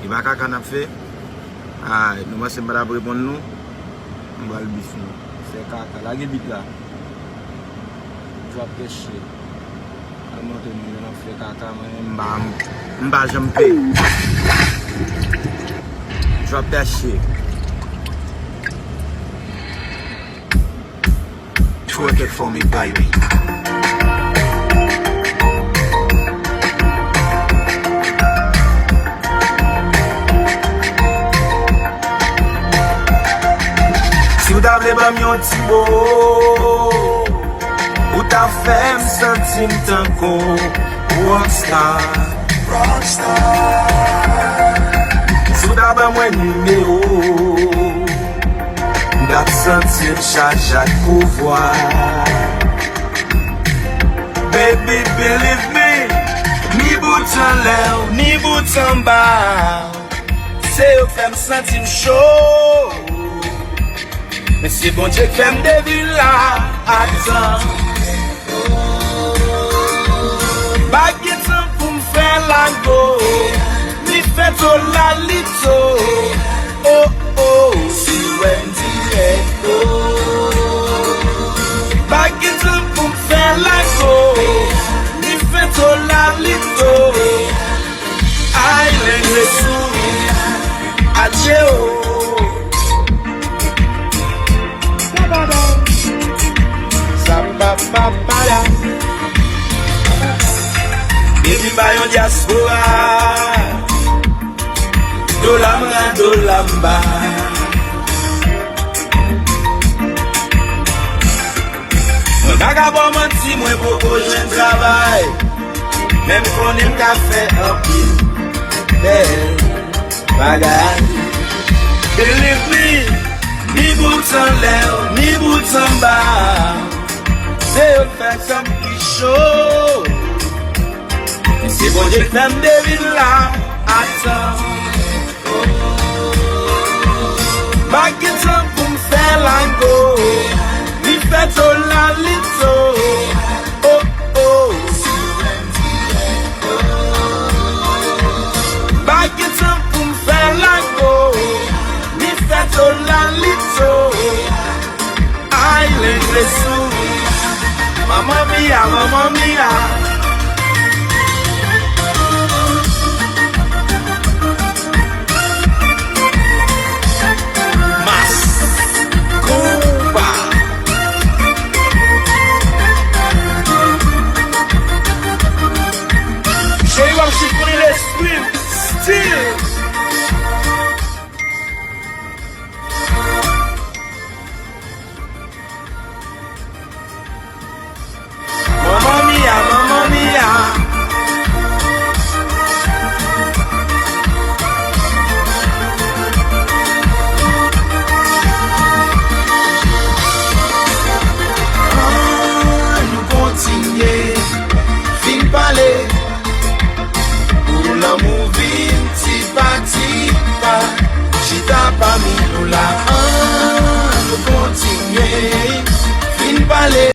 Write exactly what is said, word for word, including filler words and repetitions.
E pa kaka n ap fè? Ay, nou panse m pa t ap reponn nou? M pral bif nou. Fè kaka. Lage bit la. Drop that shit. Al montre nou jan n ap fè kaka, mwen menm m pa, m pa janm peye. Drop that shit. Twerk it for me, baby. Si w ta vle ban m yon ti bo, ou ta fè m santi m tankou rockstar. Rockstar. Si w ta ban mwen nimewo, m t ap santi m chaje ak pouvwa. Baby, believe me, ni bout anlè w, ni bout anba w, se yo k fè m santi m cho. Men se Bondye k fè m devin la. Atan. Pa gen tan pou m fè lago, ni fè to lalito. Oh, oh, si w wè m dirèk, oh. Pa gen tan pou m fè lago, ni fè to lalito. Ay, lenge sou, adje, oh. Sa pa, pa, pa la. Depi m pa yon dyaspora, dola m ra, dola m ba. Mwen pa ka ba w manti, mwen poko jwenn travay, men m konnen m ka fè anpil bèl bagay. Believe me, ni bout anlè w, ni bout anba w, se yo k fè kè m pi cho. Men se Bondye k fè m devin la. Atan. Pa gen tan pou m fè lago, ni fè to lalito. Oh, oh. Pa gen tan pou m fè lago, ni fè to lalito. Ay, lenge sou. Mamma mia, mamma mia. Mas Compa. Cheri w ap chifone lespri m. Still. Mamma mia, mamma mia. An nou kontinye, fin pale. Pou lanmou vin ti pa ti pa, chita pami nou la, an nou kontinye, fin pale.